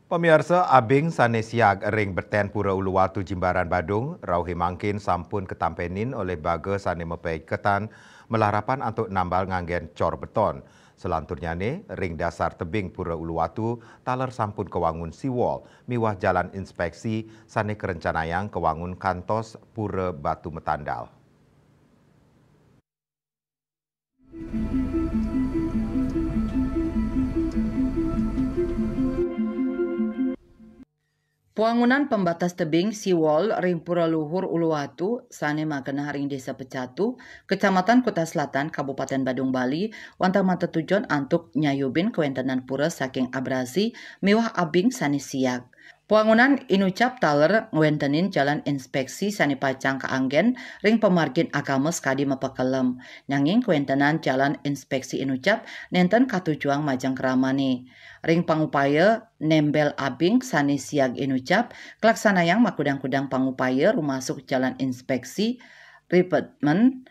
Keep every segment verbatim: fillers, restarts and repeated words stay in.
Pamiarsa, abing sane siag ring beten Pura Uluwatu Jimbaran Badung, rauh mangkin sampun katampenin olih baga sane mapaiketan malarapan antuk nambal nganggen cor beton. Salanturnyane, ring dasar tebing Pura Uluwatu taler sampun kawangun seawall miwah jalan inspeksi sane karencanayang kawangun kantos Pura Batu Matandal. Puangunan pembatas tebing seawall ring Pura Luhur Uluwatu sane magenah ring Desa Pecatu, Kecamatan Kuta Selatan, Kabupaten Badung, Bali, wantah matetujon antuk nyayubin kawentenan pura saking abrasi miwah abing sane siag. Puangunan inucap taler ngwentenin jalan inspeksi sane pacang kaanggen ring pamargin agama sakadi mapakelem. Nanging kawentenan jalan inspeksi inucap nenten katujuang majeng kramane. Ring pangupaya nembel abing sane siag inucap, kalaksanayang makudang-kudang pangupaya rumasuk jalan inspeksi, revetment,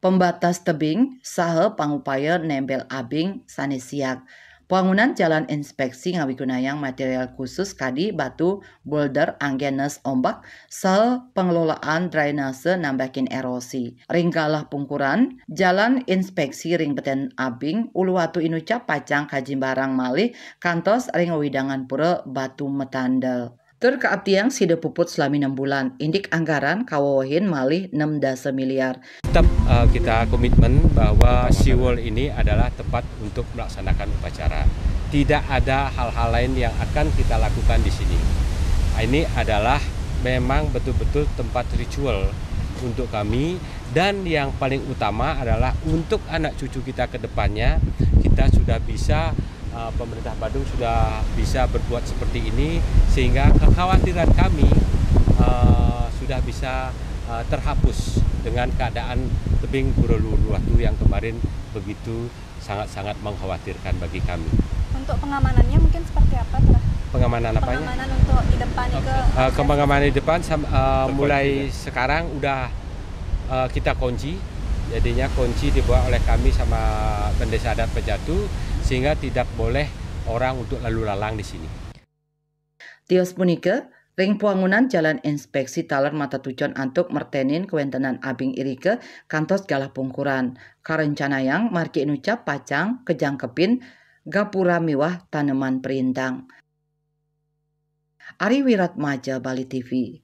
pembatas tebing, saha pangupaya nembel abing sane siag. Puangunan jalan inspeksi ngawigunayang material khusus kadi batu boulder anggen nes ombak, saha pengelolaan drainase nambakin erosi. Ring galah pungkuran, jalan inspeksi ring beten abing Uluwatu inucap pacang kajimbarang malih kantos ring wewidangan Pura Batu Matandal. Tur kaaptiang sida puput salami nem bulan, indik anggaran kawewehin malih nem dasa miliar. Tetap, eh, kita komitmen bahwa seawall ini adalah tempat untuk melaksanakan upacara. Tidak ada hal-hal lain yang akan kita lakukan di sini. Ini adalah memang betul-betul tempat ritual untuk kami, dan yang paling utama adalah untuk anak cucu kita ke depannya, kita sudah bisa, eh, pemerintah Badung sudah bisa berbuat seperti ini, sehingga kekhawatiran kami, eh, sudah bisa, eh, terhapus dengan keadaan tebing Pura Uluwatu yang kemarin begitu sangat-sangat mengkhawatirkan bagi kami. Untuk pengamanannya mungkin seperti apa, Tuh? Pengamanan apanya? Pengamanan untuk di depan itu. Eh, pengamanan di depan sam- eh, mulai sekarang udah, eh, kita kunci. Jadinya kunci dibawa oleh kami sama Bendesa Adat Pecatu, sehingga tidak boleh orang untuk lalu lalang di sini. Tios punika, ring puangunan jalan inspeksi taler matetujon antuk mertenin kawentenan abing irika kantos galah pungkuran. Karencanayang margi inucap pacang kajangkepin gapura miwah taneman perintang. Ari Wiratmaja, Bali T V.